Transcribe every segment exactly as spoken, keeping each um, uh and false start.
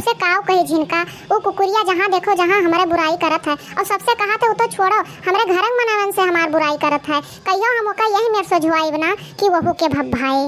से काव कही झिनका, उ कुकुरिया जहाँ देखो जहाँ हमरे बुराई करत है, और सबसे कहत है उ तो छोड़ो, हमरे घरक मनवन से हमार बुराई करत है। कहियो हम ओका यही मेर सोझवाइब ना कि वहू के भब्भाए।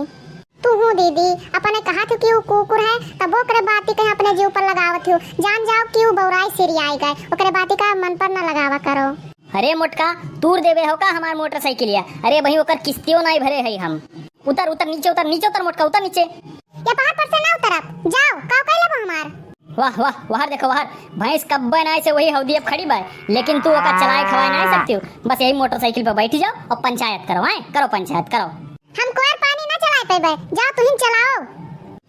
तू हूँ दीदी, अपने कहत हूँ कि उ कुकुर है, तब ओकरे बाती कहे अपने जीव पर लगावत हूँ। जान जाओ कि उ बौराई सिरियाई गए, ओकरे बाती का मन पर न लगावा करो। अरे मोटका, तूर देबे हो का हमार मोटरसाइकिलिया? अरे वहीं ओकर किस्तियों नाई भरे है हम। उतर, उतर, नीचे उतर, नीचे उतर मोटका, उतर नीचे। या पहाड़ पर से ना उतरब, जाओ, काव कइ लेबो हमार? वाह, वाह, वहर देखो, वहर, भैंस कब्बे नाई से वही हौदी अब खड़ी बा, लेकिन तू ओका चलाए खवाए नाई सकती हो। बस यही मोटरसाइकिल पे बैठी जाओ और पंचायत करो, हैं? करो पंचायत, करो। हम कोयर पानी ना चलाए पेबे, जाओ तुहिन चलाओ।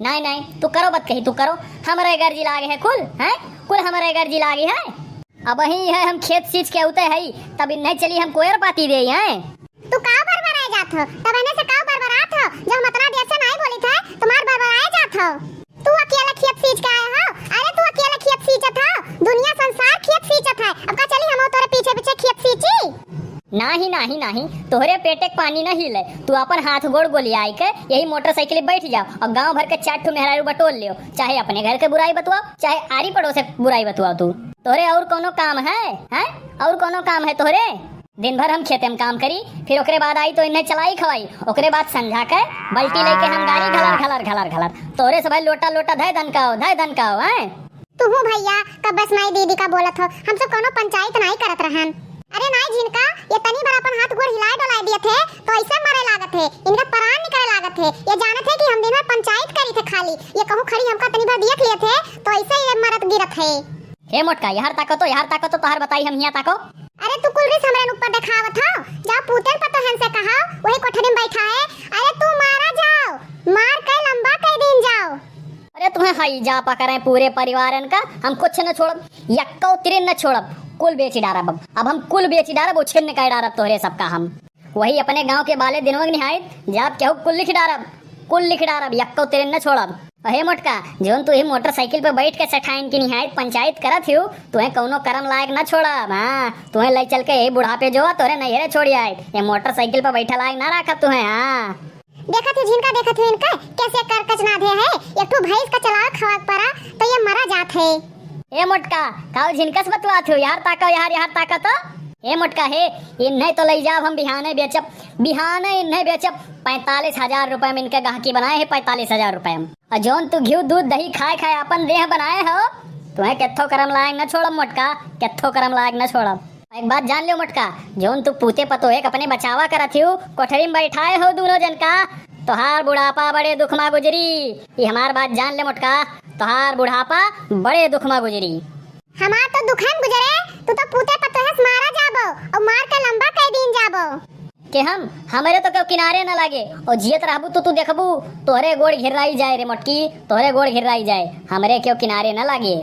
नाई, नाई, तू करो बत कही, तू करो। हमरे गर्जी लागे है कुल, हैं? कुल हमरे गर्जी लागे है। अबहीं है हम खेत सींच के उते हई, तब इन्हें चली हम कोयर पाती देई, हैं? तू काव बरबराए जात हो? तब एने से काव बरबरात हो? जो हम अतना देर से नाई बोलित है, तुम्हार बरबराए जात हो। तू अकेले खेत सींच के आए हो? अरे तू अकेले खेत सींचत हो? दुनिया संसार खेत सींचत है। अब का चली हम तोरे पीछे पीछे खेत सींची? नाही, नाही, नाही, तोहरे पेटे के पानी न हिले। तू अपन हाथ गोड़ गोलियाई के यही मोटरसाइकिल पे बैठ जाओ और गांव भर के चार ठो मेहरारू बटोर लियो, चाहे अपने घर के बुराई बतवाओ, चाहे आरी पड़ोस के बुराई बतवाओ। तू, तोहरे और कोनो काम है, हैं? और कोनो काम है तोहरे? दिन भर हम खेते में काम करी, फिर ओकरे बाद आई तो इन्हें चलाई खवाई, ओकरे बाद संझा के बल्टी लेके हम गाड़ी घलर घलर घलर घलर, तोहरे सब लोटा लोटा धय धनकाओ, धय धनकाओ, हैं? तू हूँ भैया, कब बस माई दीदी का बोलत हो, हम सब कोनो पंचायत नाई करत रहन। अरे नाई झिनका, ये तनी भर अपन हाथ गोड़ हिलाए डोलाए दिए थे, तो ऐसे मरे लागत है, इनका परान निकले लागत है। ये जानत है कि हम दिन भर पंचायत करी थे खाली, ये कहूँ खड़ी हमका तनी भर दिए थे, तो ऐसे ये मरत गिरत है। हे मोटका, यार ताको तो, यार ताको तो, तोहार बताई हम हियाँ ताको। अरे तू कुल रिस हमरे ऊपर देखावत हो, जाओ पूतन पतोहन से कहाओ, वही कोठरी में बैठा है। अरे तू मारा जाओ, मार के लंबा कई दिन जाओ। अरे तुम्हें हई जा पकड़े पूरे परिवारन का, हम कुछ न छोड़ब, यक्को तिरिन न छोड़ब, कुल बेची डारब अब। अब हम कुल बेची डारब, उछिन्न कर डारब तोहरे सबका हम। वही अपने गांव के बाले दिनवंग निहायत, जाब केहू कुल लिख डारब, कुल लिख डारब, यक्को तिरिन न छोड़ब। अहे मोटका, जोन तू ही मोटरसाइकिल पे बैठ के सेठाइन की निहायत पंचायत करत हियो, तुहे कौनो करम लायक न छोड़ब। हाँ, तुहे ले चल के यही बुढ़ापे जो तोरे नैहरे छोड़ आए, ये मोटरसाइकिल पे बैठा लायक ना रखब तुहे। हाँ। देखत ही झिनका, देखत ही इनका कैसे करकच नाधे है। एक ठो भैंस का चलावे खवावे परा तो ये मरा जात है। ए मोटका, काऊ झिनकस बतवात हो यार, ताको यार, यार ताको तो। ए मोटका हे, इन्हें तो लई जाब हम बिहाने बेचब, बिहाने इन्हें बेचब। पैंतालीस हजार रुपए में इनके गाहकी बनाए है, पैंतालीस हजार रुपए में। और जौन तू घिउ दूध दही खाए खाए अपन देह बनाए हो, तुम्हें केत्थो करम लायक न छोड़ब मोटका, केत्थो करम लायक न छोड़ब। एक बात जान ल्यो मोटका, जौन तू पूते पतोहे के अपने बचावा करत हिउ, कोठरी में बैठाए हो दूनो जन का, तोहार बुढ़ापा बड़े दुख मा गुजरी। ई हमार बात जान ले मोटका, तोहार बुढ़ापा बड़े दुख मा गुजरी। हमार तो दुख में गुजरे, तू तो पूते पतोहे से मारा जाबो और मार के लंबा कई दिन जाबो। के हम, हमरे तो केहू किनारे न लागे, और जियत रहबू तो तू देखबू, तोहरे गोड़ घिर्राई जाए रे मोटकी, तोहरे गोड़ घिर्राई जाए, हमरे केहू किनारे न लागे।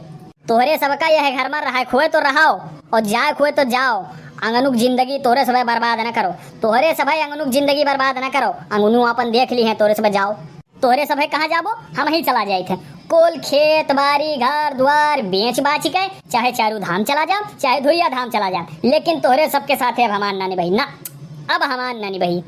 तोहरे सबका यह घर में रहे खोए तो रहो, और जाए खोए तो जाओ। अंगनुक जिंदगी तोहरे सबे बर्बाद न करो, तोहरे सबे अंगनुक जिंदगी बर्बाद न करो। अंगनू अपन देख ली है, तोहरे सबे जाओ। तोहरे सबे कहाँ जाबो, हम ही चला जाइत है। कुल खेत बारी घर द्वार बेच बाच के चाहे चारू धाम चला जाओ, चाहे धुरिया धाम चला जाओ, लेकिन तोहरे सबके साथे अब हमार नानी बही ना, अब हमार नानी बही।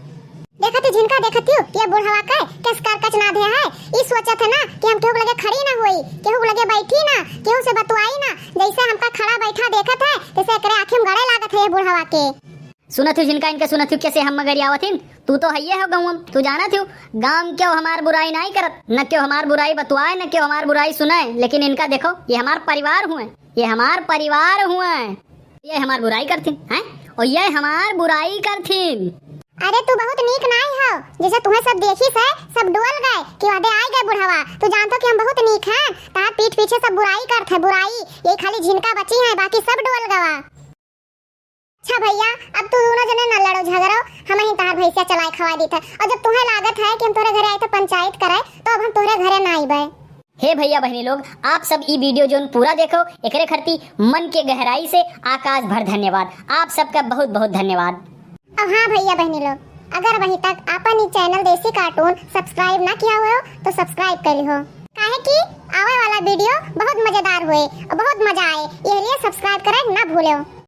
देखत ही झिनका, देखत हिउ, ये बुढ़वा के केस करकच नाधे है। ई सोचत है ना कि हम केहू के लगे खड़ी ना होई, केहू के लगे बैठी ना, केहू से बतुआई ना। जैसे हमका खड़ा बैठा देखत है, तैसे एकरे आँखी में गड़े लागत है ये बुढ़वा के। सुनत हिउ झिनका, इनके सुनत हिउ, कैसे हम मगरी आवत हिन। तू तो हइये हो गौवम, तू जानत हिउ, गाँव में केहू हमार बुराई नाई करत, न केहू हमार बुराई बतुआए, न केहू हमार बुराई सुनाए, लेकिन इनका देखो, ये हमार परिवार हुए, ये हमार परिवार हुए। ये हमार बुराई करथिन, हैं? और ये हमार बुराई करथिन। अरे तू बहुत नीक नाई हो, जैसे तुम्हें सब देखी से सब डोल गए कि वादे आए गए बुढ़वा। तू जानतो कि हम बहुत नीक हैं, तार पीठ पीछे सब बुराई करत है, बुराई। ये खाली झिनका बची है, बाकी सब डोल गवा। अच्छा भैया, अब तू दोनों जने न लड़ो झगड़ो, हम ही तार भैंसिया चलाए खवाए दीत है। और जब तुम्हें लागत है कि हम तोरे घरे आए थे पंचायत कराए, तो अब हम तोरे घरे ना आईबे। हे भैया बहनी लोग, आप सब ई वीडियो जोन पूरा देखो, एकरे खरती मन के गहराई से आकाश भर धन्यवाद। आप सबका बहुत बहुत धन्यवाद। और हाँ भैया बहनी लोग, अगर अबहीं तक आपन ई चैनल देसी कार्टून सब्सक्राइब ना किया हुए हो तो सब्सक्राइब कर लिहो, काहे कि आवे वाला वीडियो बहुत मजेदार हुए और बहुत मजा आए, ये लिए सब्सक्राइब करे ना भूलो।